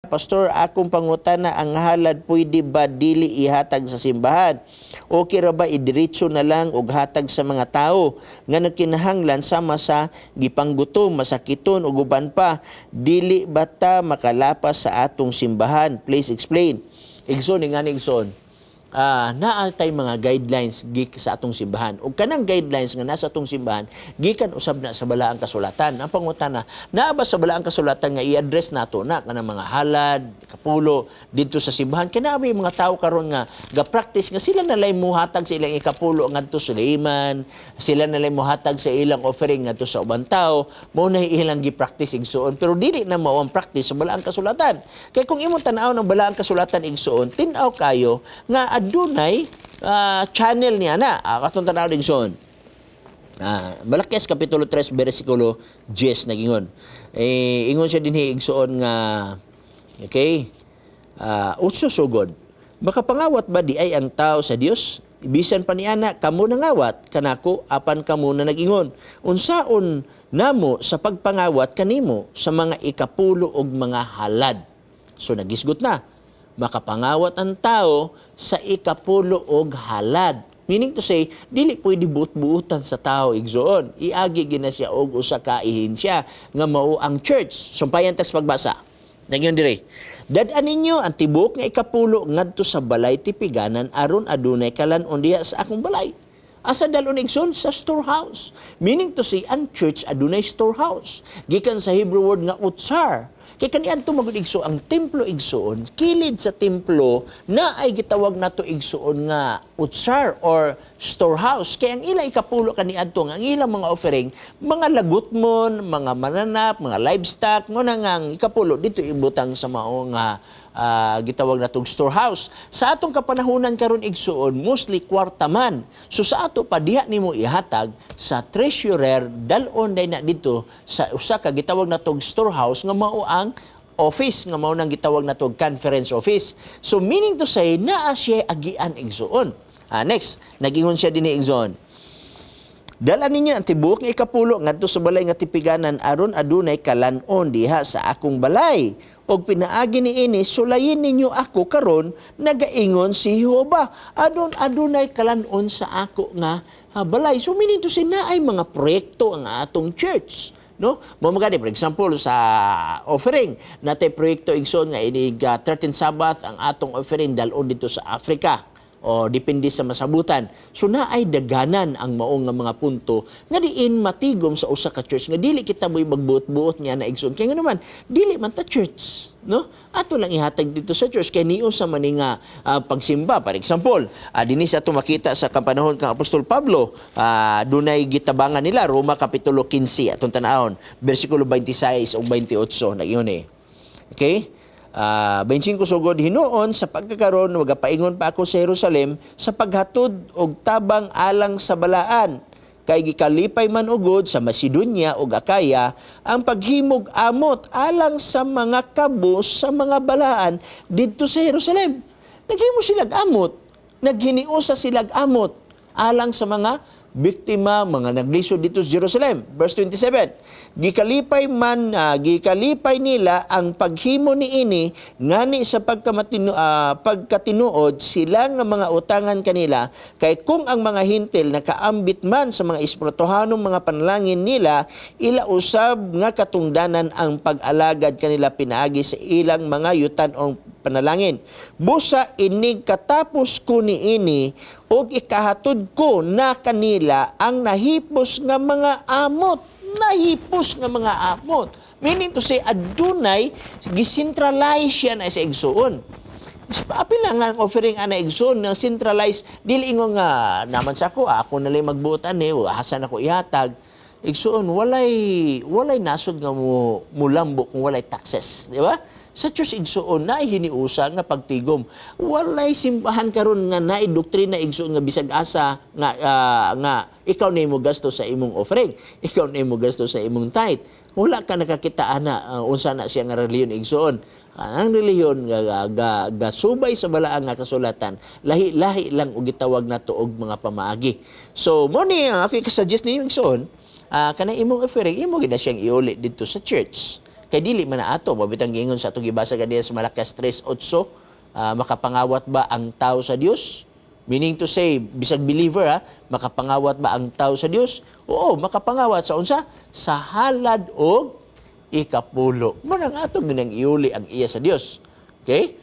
Pastor, akong pangutana, ang halad pwede ba dili ihatag sa simbahan? Okay ra ba idiretso na lang og hatag sa mga tao nga nagkinahanglan sama sa gipanggutom, masakiton ug uban pa? Dili ba ta makalapas sa atong simbahan? Please explain. Igsoon nga ni igsoon. Naa tay mga guidelines gikan sa atong simbahan. Ug kanang guidelines nga nasa atong simbahan gikan usab na sa Balaang Kasulatan. Ang pangutana, naa ba sa Balaang Kasulatan nga i-address nato na kanang mga halad, ikapulo didto sa simbahan? Kay naa mga tao karon nga ga-practice nga sila na lay muhatag sa ilang ikapulo ngadto sa layman, sila na lay muhatag sa ilang offering ngadto sa ubang tao, mao na ilang gi-practice, igsuon. Pero dili na mao ang practice sa Balaang Kasulatan. Kay kung imong tan-aw ng Balaang Kasulatan, igsuon, tin-aw kayo nga adunay channel niya na. Katong tan-aw, igsuon. Malakias kapitulo 3 bersikulo 10, nagingon. Eh, ingon siya dinhi, igsuon, nga okay. Utso sugod. Makapangawat ba diay ang tao sa Dios? Bisan pa niana kamo nangawat kanako, apan kamo na nagingon. Unsaon namo sa pagpangawat kanimo sa mga ikapulo og mga halad? So nagisgot na. Makapangawat ang tao sa ikapulo og halad. Meaning to say, dili pwede buot-buotan sa tao, igsoon. Iagi gina siya og usa ka ehensya nga mao ang church. Sumpayan tas pagbasa. Nagyon dire. Dad-an ninyo ang tibuok nga ikapulo ngadto sa balay tipiganan aron adunay kalan-on diha sa akong balay. Asa dalon, igsoon? Sa storehouse. Meaning to say, ang church adunay storehouse. Gikan sa Hebrew word nga utsar. Kay kaniadto magud, igso, ang templo, igsoon, kilid sa templo na ay gitawag nato, igsoon, nga utsar or storehouse. Kay ang ilang ikapulo kaniadto, ang ilang mga offering, mga lagutmon, mga mananap, mga livestock, mo na nga ang ikapulo dito ibutang sa mao nga gitawag natong storehouse. Sa atong kapanahunan karon, igsuon, mostly kwarta man. So sa ato pa diha nimo ihatag sa treasurer, dal-on day na dito sa usa ka gitawag natong storehouse nga mao ang office nga mao nang gitawag natong conference office. So meaning to say, naa siya agian, igsuon. Next, nagingon siya dinhi, igsuon. Dala ninyo ang tibuok nga ikapulo ngadto sa balay nga tipiganan aron adunay kalan-on diha sa akong balay. Og pinaagi niini sulayin ninyo ako karon, nagaingon si Jehova. Aron adunay kalan-on sa ako nga balay. So meaning to say, naay mga proyekto ang atong church, no? Mo magani, for example, sa offering natay proyekto, igsoon, nga inig 13 Sabbath ang atong offering dalon dito sa Africa o depende sa masabutan. So naay daganan ang mao nga mga punto nga diin matigom sa usa ka church nga dili kita mo'y magbuot-buot niya na, igsoon. Kaya nga naman dili man ta church, no? Ato lang ihatag dito sa church kay niyo sa mani nga pagsimba. For example, dinhi sa ato makita sa kapanahon kang Apostol Pablo, dunay gitabangan nila. Roma kapitulo 15 atong tan-awon, bersikulo 26 ug 28, nagyun eh. Okay? 25 sugod, hinuon sa pagkakaron magapaingon pa ako sa Jerusalem sa paghatod og tabang alang sa balaan, kay gikalipay man ugod sa Macedonia ug Akaya ang paghimog amot alang sa mga kabus sa mga balaan didto sa Jerusalem. Naghimo silag amot, naghiniusa silag amot alang sa mga biktima, mga naglisod dito sa Jerusalem. Verse 27, gikalipay nila ang paghimo niini ngani sa pagkatinuod sila nga mga utangan kanila, kay kung ang mga Hentil nakaambit man sa mga espirituhanong mga panalangin nila, ila usab nga katungdanan ang pag-alagad kanila pinaagi sa ilang mga yutan-ong panalangin. Busa inig katapos ko niini ug ikahatod ko na kanila ang nahipos nga mga amot. Nahipos nga mga amot. Meaning to say, adunay gicentralize siya na sa igsuon. Apil lang nga ang offering ana, igsuon, nga centralize, dili ingon nga naman sa ako, ako na lang magbuot ani, hasan ako ihatag. Igsuon, walay nasod nga mo mulambo kung walay taxes, di ba? Sa church, igsuon, naay hiniusa nga pagtigom. Walay simbahan karon nga naay doktrina, igsuon, nga bisag asa nga nga ikaw na imo gasto sa imong offering, ikaw na imo gasto sa imong tithe. Wala ka nakakita ana unsa na siya nga relihiyon, igsuon. Ang relihiyon nga ga subay sa Balaan nga Kasulatan, lahi-lahi lang og gitawag nato og mga pamaagi. So mo ni ang ako i-suggest ninyo, igsuon, kanang imong offering imo gid na siyang iuli didto sa church. Kay dili man na ato, mao bitang giingon sa atong gibasa ganiya sa Malakias 3:8, makapangawat ba ang tao sa Dios? Meaning to say, bisag believer ha, makapangawat ba ang tao sa Dios? Oo, makapangawat sa unsa? Sa halad og ikapulo. Mao nang ato ginang iuli ang iya sa Dios. Okay?